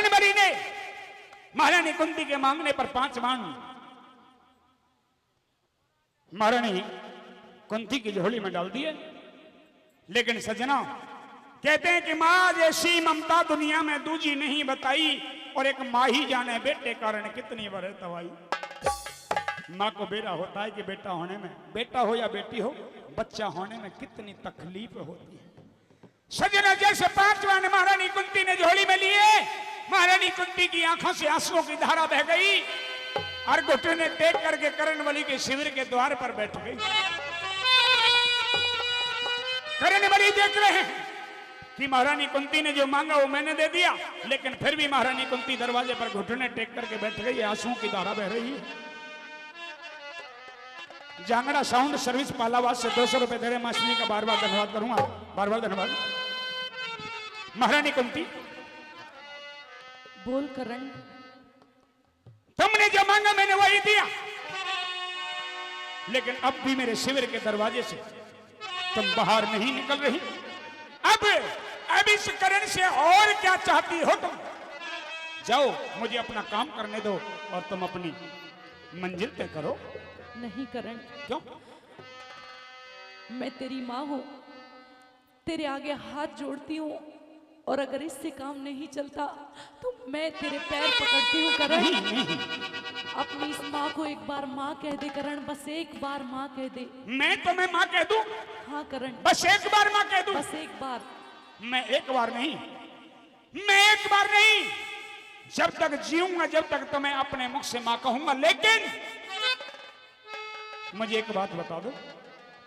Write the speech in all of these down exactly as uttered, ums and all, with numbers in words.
बलि ने महारानी कुंती के मांगने पर पांच बाण महारानी कुंती की झोली में डाल दिए। लेकिन सजना, कहते हैं कि माँ जैसी ममता दुनिया में दूजी नहीं बताई, और एक माँ ही जाने बेटे कारण कितनी बरत आई। माँ को बेरा होता है कि बेटा होने में, बेटा हो या बेटी हो, बच्चा होने में कितनी तकलीफ होती है। सजना, जैसे पांच बाण महारानी कुंती ने झोली में लिए, महारानी कुंती की आंखों से आंसुओं की धारा बह गई और घुटने टेक करके करण बलि के शिविर के द्वार पर बैठ गई। करण बलि देख रहे हैं कि महारानी कुंती ने जो मांगा वो मैंने दे दिया, लेकिन फिर भी महारानी कुंती दरवाजे पर घुटने टेक करके बैठ गई है, आंसुओं की धारा बह रही है। जांगड़ा साउंड सर्विस पालावास से दो सौ रुपए दे रहे, मास्टर जी का बार बार धन्यवाद करूंगा, बार बार धन्यवाद। महारानी कुंती, बोल करण। तुमने जो मांगा मैंने वही दिया, लेकिन अब भी मेरे शिविर के दरवाजे से तुम बाहर नहीं निकल रही। अब, अब इस करण से और क्या चाहती हो तुम? जाओ, मुझे अपना काम करने दो और तुम अपनी मंजिल तय करो। नहीं करण, क्यों? मैं तेरी माँ हूँ, तेरे आगे हाथ जोड़ती हूँ, और अगर इससे काम नहीं चलता तो मैं तेरे पैर पकड़ती हूँ करण। नहीं, नहीं। अपनी इस माँ को एक बार माँ कह दे करण, बस एक बार माँ कह दे। मैं तुम्हें माँ कह दूं? हाँ करण, बस एक बार माँ कह दूं? बस एक बार। मैं एक बार नहीं, मैं एक बार नहीं, जब तक जीऊंगा, जब तक तुम्हें अपने मुख से माँ कहूंगा। लेकिन मुझे एक बात बता दो,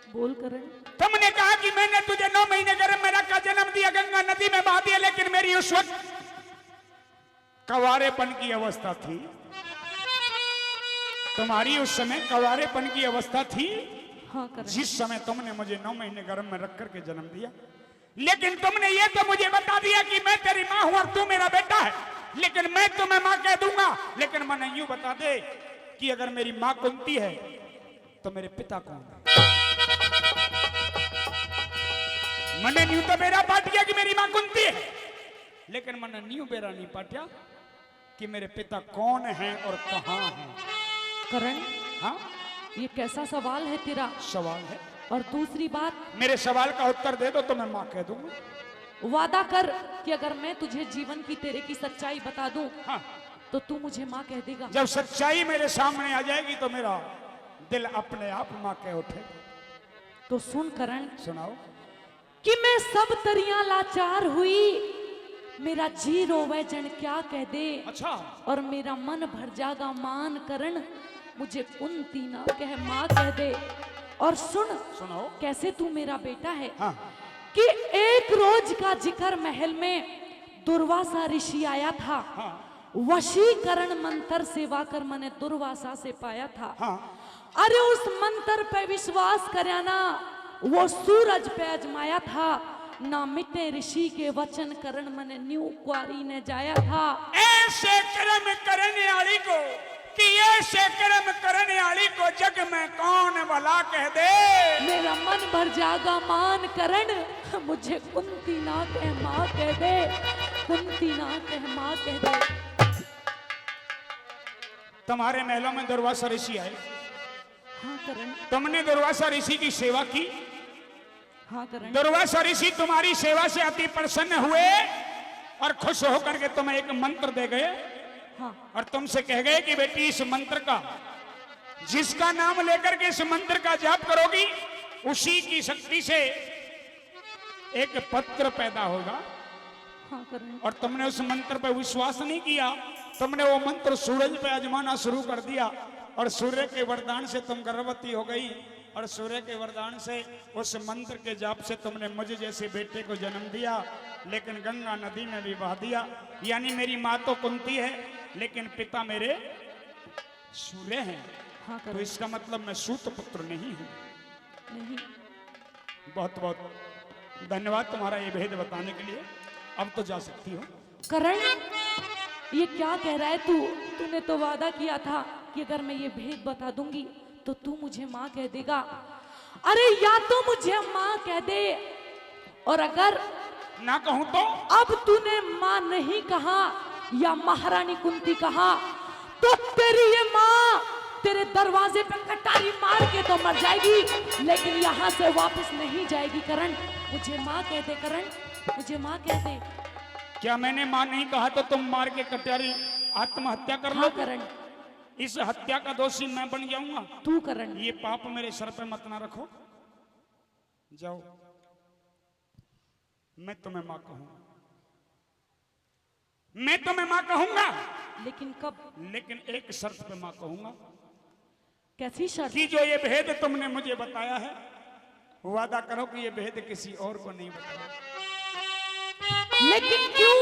बोल करण। तुमने कहा कि मैंने तुझे नौ महीने गर्भ में रखा, जन्म दिया, गंगा नदी में बहा दिया, लेकिन मेरी उस वक्त कवारेपन की अवस्था थी, तुम्हारी उस समय कवारेपन की अवस्था थी, हाँ करण। जिस समय तुमने मुझे नौ महीने गर्भ में रख करके जन्म दिया। लेकिन तुमने ये तो मुझे बता दिया कि मैं तेरी माँ हूं और तू मेरा बेटा है, लेकिन मैं तुम्हें माँ कह दूंगा। लेकिन मैंने यूं बता दे कि अगर मेरी माँ कुंती है तो मेरे पिता कौन है? मैंने न्यू तो बेरा पाट गया कि मेरी माँ कुंती है, लेकिन मैंने न्यू बेरा नहीं पाटिया कि मेरे पिता कौन हैं और कहाँ हैं। करण, हाँ, ये कैसा सवाल है तेरा? सवाल है। और दूसरी बात, मेरे सवाल का उत्तर दे दो तो मैं माँ कह दूंगा। वादा कर कि अगर मैं तुझे जीवन की तेरे की सच्चाई बता दूं हाँ, तो तू मुझे माँ कह देगा। जब सच्चाई मेरे सामने आ जाएगी तो मेरा दिल अपने आप माँ कह उठेगा। तो सुन करण, सुनाओ। कि मैं सब तरियां लाचार हुई, मेरा जी रोवे जन क्या कह दे। अच्छा। और मेरा मन भर जागा मान करण, मुझे कुंती ना कह माँ कह दे। और सुन, सुनाओ। कैसे तू मेरा बेटा है हाँ। कि एक रोज का जिक्र महल में दुर्वासा ऋषि आया था। हाँ। वशीकरण मंत्र सेवा कर मैंने दुर्वासा से पाया था। हाँ। अरे उस मंत्र पे विश्वास करया ना, वो सूरज पे अजमाया था। ना मिटे ऋषि के वचन करण मैंने न्यू कुआरी ने जाया था। ऐसे कर्म करने वाली को, कि ऐसे कर्म करने वाली को जग में कौन भला कह दे। मेरा मन भर जागा मान करण, मुझे कुंती ना कह माँ कह दे, कुंती ना कह माँ कह दे। तुम्हारे महलों में दुर्वासा ऋषि आए, हाँ करण। तुमने दुर्वासा ऋषि की सेवा की। हाँ करण। दुर्वासा ऋषि तुम्हारी सेवा से अति प्रसन्न हुए और खुश होकर के तुम्हें एक मंत्र दे गए। हाँ। और तुमसे कह गए कि बेटी, इस मंत्र का, जिसका नाम लेकर के इस मंत्र का जाप करोगी, उसी की शक्ति से एक पुत्र पैदा होगा। हाँ करण। और तुमने उस मंत्र पर विश्वास नहीं किया, तुमने वो मंत्र सूरज पे आजमाना शुरू कर दिया और सूर्य के वरदान से तुम गर्भवती हो गई और सूर्य के वरदान से, उस मंत्र के जाप से तुमने मुझे जैसे बेटे को जन्म दिया, लेकिन गंगा नदी में भी बहा दिया। यानी मेरी माँ तो कुंती है, लेकिन पिता मेरे सूर्य हैं। हाँ तो करण। इसका मतलब मैं सूत पुत्र नहीं हूँ। नहीं। बहुत बहुत धन्यवाद तुम्हारा ये भेद बताने के लिए। अब तो जा सकती हो। करण, ये क्या कह रहा है तू? तूने तो वादा किया था कि अगर मैं ये भेद बता दूंगी तो तू मुझे माँ कह देगा। अरे या तो मुझे माँ कह दे, और अगर ना कहूं तो? अब तूने माँ नहीं कहा या महारानी कुंती कहा, तो तेरी ये माँ तेरे दरवाजे पे कटारी मार के तो मर जाएगी, लेकिन यहाँ से वापस नहीं जाएगी करण। मुझे माँ कह दे करण, मुझे माँ कह दे। क्या मैंने माँ नहीं कहा तो तुम मार के कटारी आत्महत्या कर हाँ लो? करण। इस हत्या का दोषी मैं बन जाऊंगा। तू करण। ये पाप मेरे सर पे मत ना रखो। जाओ, मैं तुम्हें माँ कहूंगा, मैं तुम्हें माँ कहूंगा। लेकिन कब? लेकिन एक शर्त पे माँ कहूंगा। कैसी शर्त? कि जो ये भेद तुमने मुझे बताया है, वादा करो कि ये भेद किसी और को नहीं बताओ। लेकिन क्यों?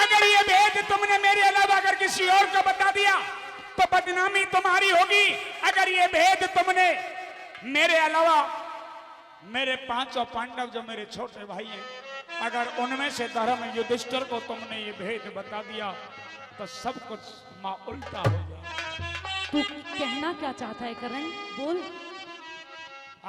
अगर ये भेद तुमने मेरे अलावा अगर किसी और को बता दिया तो बदनामी तुम्हारी होगी। अगर ये भेद तुमने मेरे अलावा मेरे पांचों पांडव जो मेरे छोटे भाई हैं, अगर उनमें से धर्म युधिष्ठिर को तुमने ये भेद बता दिया तो सब कुछ माँ उल्टा हो जाए। तू कहना क्या चाहता है करण, बोल। आ,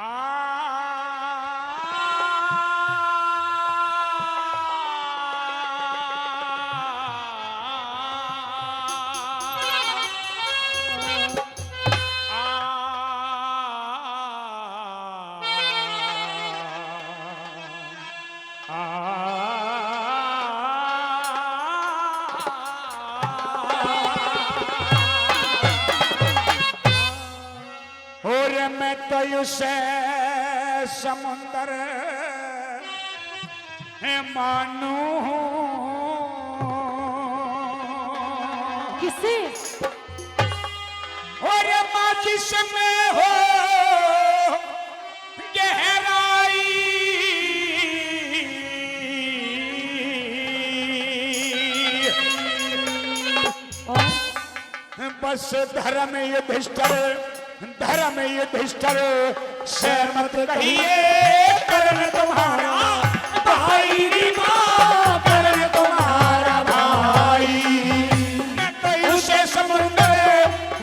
और मैं तो उसे समुंदर मानू हूँ। किसे? और माँ जिसमें हो गहराई। और? बस धर्म युधिष्ठिर, धर्म युधिष्ठिर से मत कहिए करण तुम्हारा भाई री माँ, करण तुम्हारा भाई। मैं तो उसे समुंदर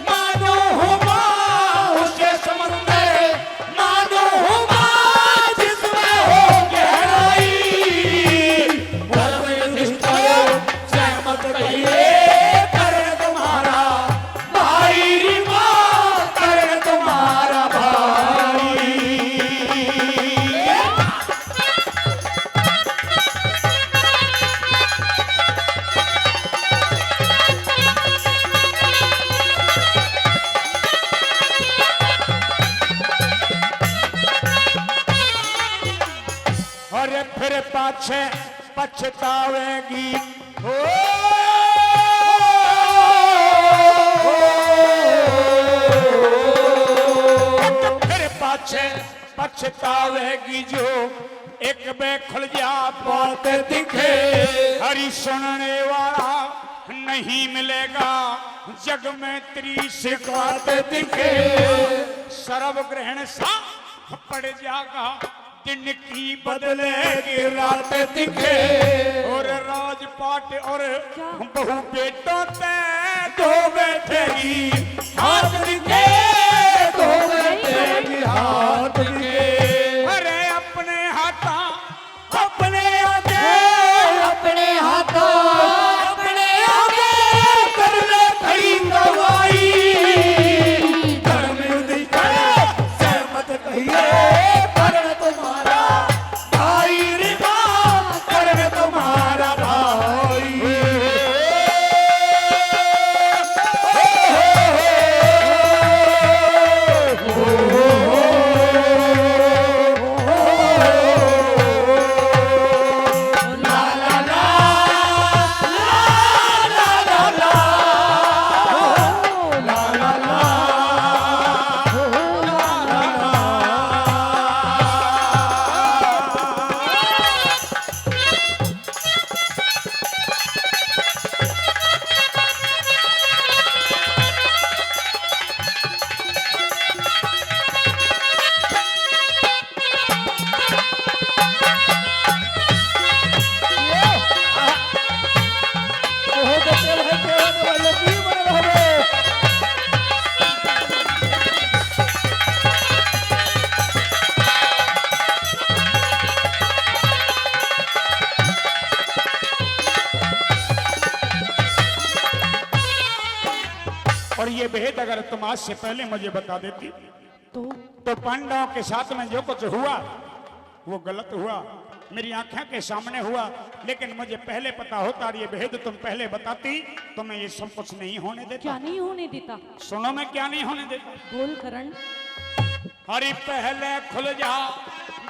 मानू हूँ माँ, उसे समुंदर मानू हूँ माँ, जिसमें हो गहराई। धर्म युधिष्ठिर से मत कहिए करण तुम्हारा भाई री माँ, करण तुम्हारा भाई। अरे फिर पाछे पछतावेगी। ओ, फिर पाछे पछतावेगी जो एक बे खुल जा बात दिखे। हरी सुनने वाला नहीं मिलेगा जग में तेरी शिकायत दिखे। सर्व ग्रहण सा पड़ जागा दिन की बदलेगी रात दिखे। और राजपाट और क्या? बहू बेटों ते दो बैठेगी हाथ दिखे, दो बैठेगी हाथ दिखे। अरे अपने हाथा अपने आगे, अपने हाथों, अपने आगे कर ले खड़ी गवाही। धर्म युधिष्ठिर से मत कहिए करण तुम्हारा भाई रे माँ, करण तुम्हारा भाई। और ये भेद अगर तुम आज से पहले मुझे बता देती तो? तो पांडवों के साथ में जो कुछ हुआ वो गलत हुआ, मेरी आंखों के सामने हुआ, लेकिन मुझे पहले पता होता और ये भेद तुम पहले बताती तो मैं ये सब कुछ नहीं होने देता। क्या नहीं होने देता? सुनो, मैं क्या नहीं होने देता। बोल करण। अरे पहले खुल जा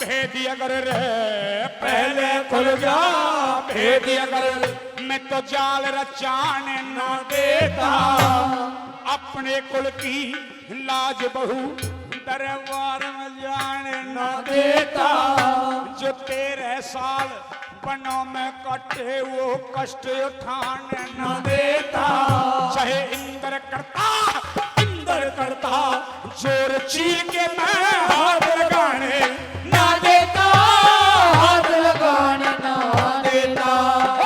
भेदी अगर रे, पहले खुल जा भेदी अगर, मैं तो जाल रचाने ना देता। अपने कुल की लाज बहू दरबार में जाने ना देता। जो तेरह साल बनों में कटे वो कष्ट उठाने न देता। चाहे इंद्र करता, इंद्र करता, जोर चीर के मैं हाथ लगाने ना देता, हाथ लगाने ना देता।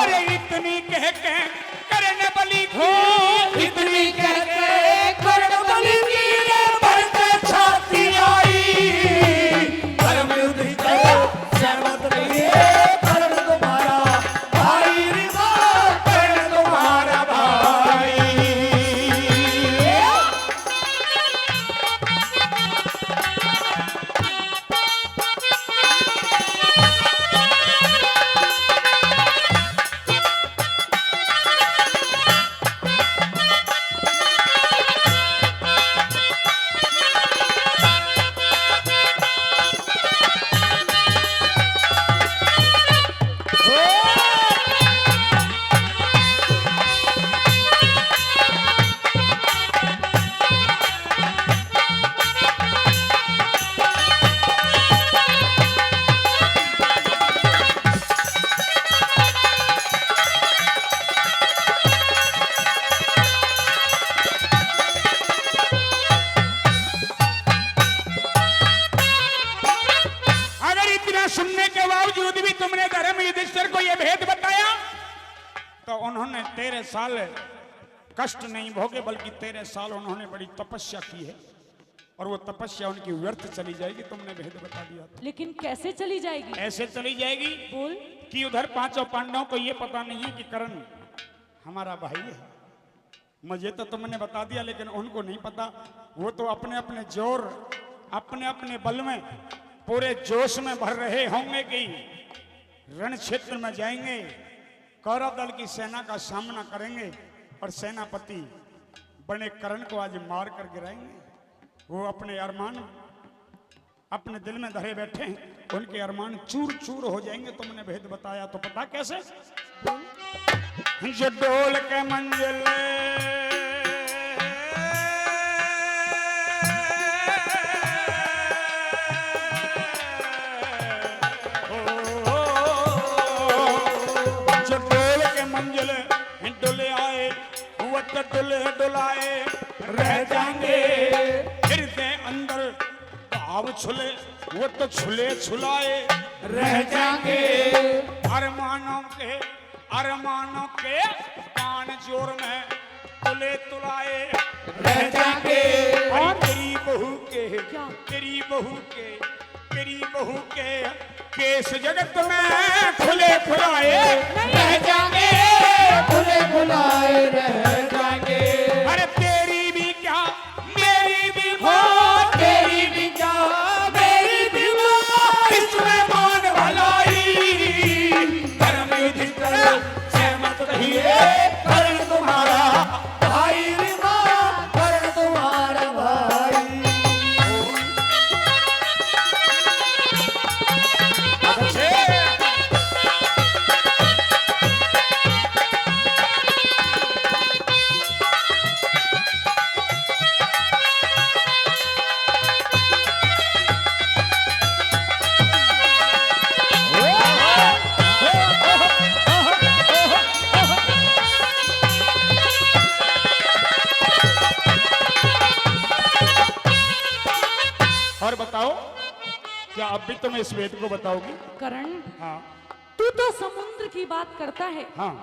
अरे इतनी कह के करण बलि की, इतनी कह के करण बलि की रे भरते छाती आई। धर्म युद्ध की तरह सहमत नहीं है करण तुम्हारा भाई रे माँ, करण तुम्हारा भाई। अगर इतना सुनने के बावजूद भी तुमने धर्म युधिष्ठिर को यह भेद बताया, तो उन्होंने तेरह साल कष्ट नहीं भोगे, बल्कि तेरह साल उन्होंने बड़ी तपस्या की है और वो तपस्या उनकी व्यर्थ चली जाएगी। तुमने भेद बता दिया तो। लेकिन कैसे चली जाएगी? ऐसे चली जाएगी बोल। कि उधर पांचों पांडवों को ये पता नहीं है कि कर्ण हमारा भाई है। मुझे तो तुमने बता दिया, लेकिन उनको नहीं पता। वो तो अपने अपने जोर, अपने अपने बल में पूरे जोश में भर रहे होंगे कि रण क्षेत्र में जाएंगे, कौरव दल की सेना का सामना करेंगे और सेनापति बने कर्ण को आज मार कर गिराएंगे। वो अपने अरमान अपने दिल में धरे बैठे हैं, उनके अरमान चूर चूर हो जाएंगे। तुमने भेद बताया तो पता कैसे? जो डोल के मंजिल जो डोल के मंजिल डुल आए, वो तो डुल डुलाए रह जाएंगे। फिर से अंदर भाव छुले, वो तो छुले छुलाए रह जाएंगे। अरमानों के, अरमानों के बाण जोर में तुले तुलाए रह जाएंगे। और तेरी बहू के, क्या? तेरी बहू के, तेरी बहू के केस जगत में खुले खुलाए रह जाएंगे, खुले खुलाए रह जाएंगे। अरे तेरी भी क्या, मेरी भी हो, तेरी भी क्या, मेरी भी हो, इसमें मान भलाई। धर्म युद्ध करो, सहमत रहिए, कर्ण तुम्हारा भाई रे माँ, कर्ण तुम्हारा भाई। और बताओ, क्या अब भी तुम इस भेद को बताओगी? करण, हाँ। तू तो समुद्र की बात करता है। हाँ।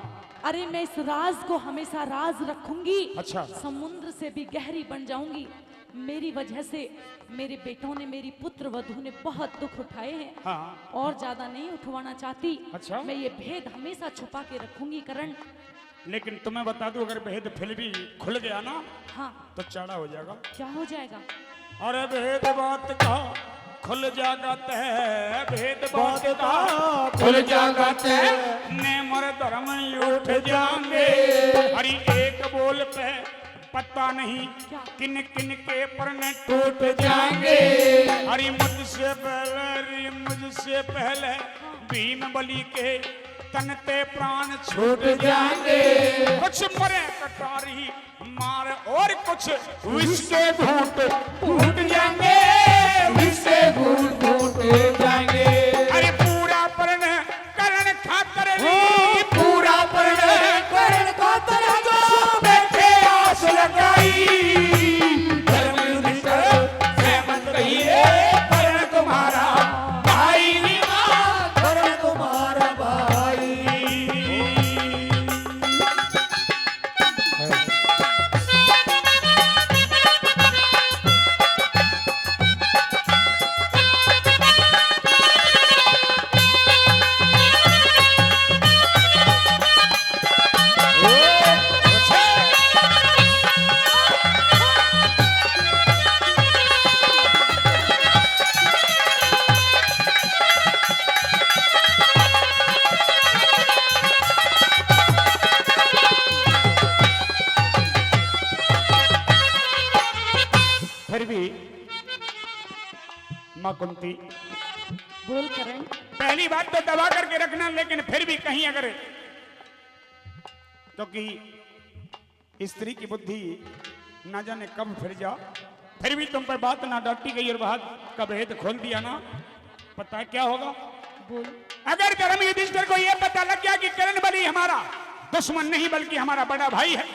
अरे, मैं इस राज को हमेशा राज रखूंगी। अच्छा। समुद्र से भी गहरी बन जाऊंगी। मेरी वजह से मेरे बेटों ने, मेरी पुत्र वधू ने बहुत दुख उठाए हैं। हाँ। और ज्यादा नहीं उठवाना चाहती। अच्छा। मैं ये भेद हमेशा छुपा के रखूंगी, करण। लेकिन तुम्हें बता दूं, अगर भेद फिर भी खुल गया ना, हाँ। तो चाड़ा हो जाएगा। क्या हो जाएगा? अरे भेद बात का खुल जाएगा तै, भेद बात का खुल जाएगा तै, ने मर धर्म उठ जाएंगे। अरे एक बोल पे पता नहीं किन किन के प्रण टूट जाएंगे। अरे मुझसे पहले, अरे मुझसे पहले भीम बलि के तन ते प्राण छूट जाएंगे। कुछ मरे कटारी मार और कुछ विष के घूंट फूट जाएंगे, विष के घूंट फूट जाएंगे। अरे पूरा प्रण करण खातर रे, पूरा प्रण करण खातर जो बैठे आस लगाई। धर्म युधिष्ठिर सहमत कहिए, करण तुम्हारा भाई। करण तुम्हारा भाई। फिर भी माँ कुंती, बोल करण। पहली बात तो दबा करके रखना, लेकिन फिर भी कहीं अगर, क्योंकि स्त्री की बुद्धि ना जाने कब फिर जा, फिर भी तुम पर बात ना डांटी गई और बात का भेद खोल दिया ना, पता है क्या होगा? बोल। अगर धर्म युधिष्ठिर को यह पता लग गया कि करण बलि हमारा दुश्मन नहीं बल्कि हमारा बड़ा भाई है,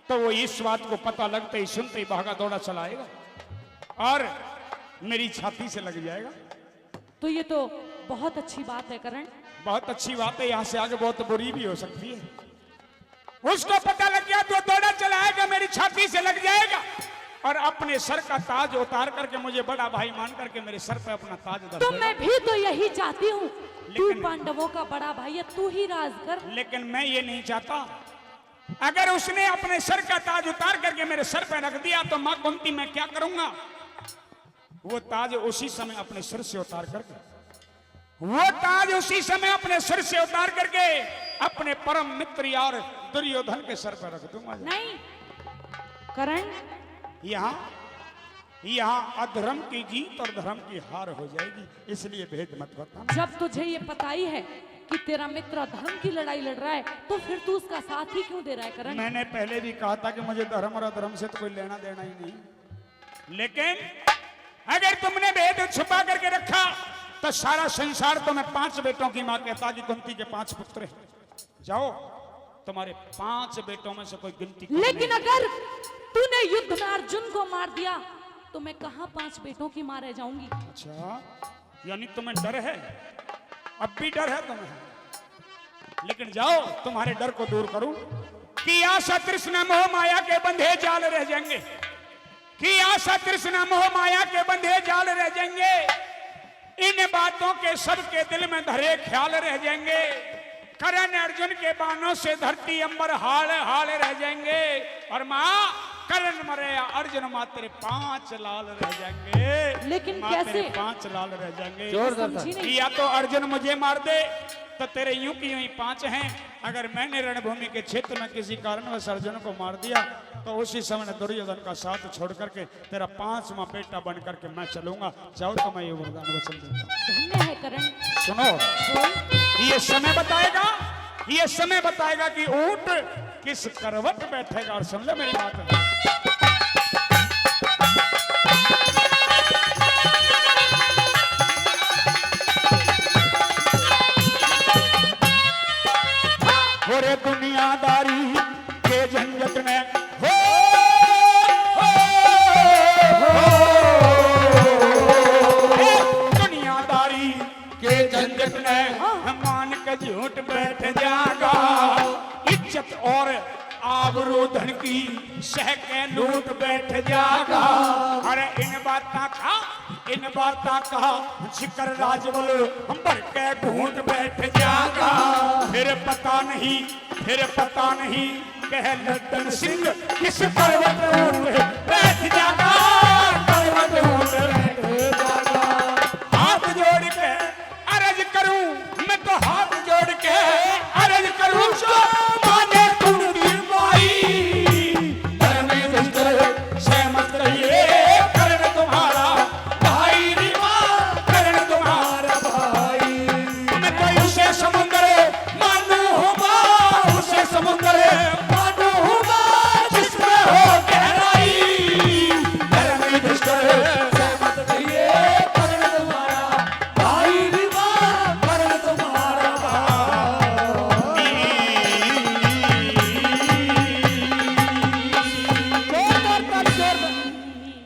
तो वो इस बात को पता लगते ही, सुनते ही भागा दौड़ा चला आएगा और मेरी छाती से लग जाएगा। तो ये तो बहुत अच्छी बात है करण। बहुत अच्छी बात है, यहाँ से आगे बहुत बुरी भी हो सकती है। उसको पता लग गया तो दौड़ा चला आएगा, मेरी छाती से लग जाएगा और अपने सर का ताज उतार करके, मुझे बड़ा भाई मान करके मेरे सर पे अपना ताज धर तो देगा। मैं भी तो यही चाहती हूँ, तू लेकिन पांडवों का बड़ा भाई है, तू ही राज कर। लेकिन मैं ये नहीं चाहता। अगर उसने अपने सर का ताज उतार करके मेरे सर पर रख दिया तो माँ कुंती, मैं क्या करूंगा? वो ताज उसी समय अपने सिर से उतार करके, वो ताज उसी समय अपने सिर से उतार करके अपने परम मित्र यार दुर्योधन के सर पर रख दूंगा। नहीं करण, यहाँ, यहाँ अधर्म की जीत और धर्म की हार हो जाएगी, इसलिए भेद मत बताना। जब तुझे ये पता ही है कि तेरा मित्र धर्म की लड़ाई लड़ रहा है, तो फिर तू उसका साथ ही क्यों दे रहा है करण? मैंने पहले भी कहा था कि मुझे धर्म और अधर्म से तो कोई लेना देना ही नहीं, लेकिन अगर तुमने भेद छुपा करके रखा तो सारा संसार तुम्हें पांच बेटों की माँ कहता कि कुंती के पांच पुत्र हैं। जाओ, तुम्हारे पांच बेटों में से कोई गिनती कर लेकिन ले। अगर तूने युद्ध में अर्जुन को मार दिया तो मैं कहाँ पांच बेटों की माँ रह जाऊंगी? अच्छा, यानी तुम्हें डर है, अब भी डर है तुम्हें, लेकिन जाओ, तुम्हारे डर को दूर करूं कि आशा तृष्णा मोह माया के बंधे जाल रह जाएंगे, कि आशा तृष्णा मोह माया के बंधे जाल रह जाएंगे। इन बातों के सबके दिल में धरे ख्याल रह जाएंगे। करण अर्जुन के बाणों से धरती अंबर हाल हाल रह जाएंगे। और माँ, करण मरे या अर्जुन, माँ तेरे पांच लाल रह जाएंगे। लेकिन माँ, कैसे? तेरे पांच लाल रह जाएंगे। समझी नहीं। या तो अर्जुन मुझे मार दे तो तेरे यूं की यूं ही पांच हैं। अगर मैंने रणभूमि के क्षेत्र में किसी कारणवश अर्जुन को मार दिया तो उसी समय दुर्योधन का साथ छोड़ करके तेरा पांचवा बेटा बन करके मैं चलूंगा। जाओ, तो मैं ये वरदान वचन देता हूँ। धन्य है करण। सुनो, ये समय बताएगा, ये समय बताएगा कि ऊंट किस करवट बैठेगा। और सुन ले मेरी बात। और दुनियादारी के झंझट ने, हो, हो, हो, हो, दुनियादारी के झंझट ने मान के झूठ बैठ जागा। इज्जत और आबरू धन की सह के लूट बैठ जागा। अरे इन बातों का, इन बातों का जिक्र राजबल भर के घूट बैठ जागा। फिर पता नहीं फिर पता नहीं कह लड्डन सिंह किस पर्वत पर उठ बैठ जाता।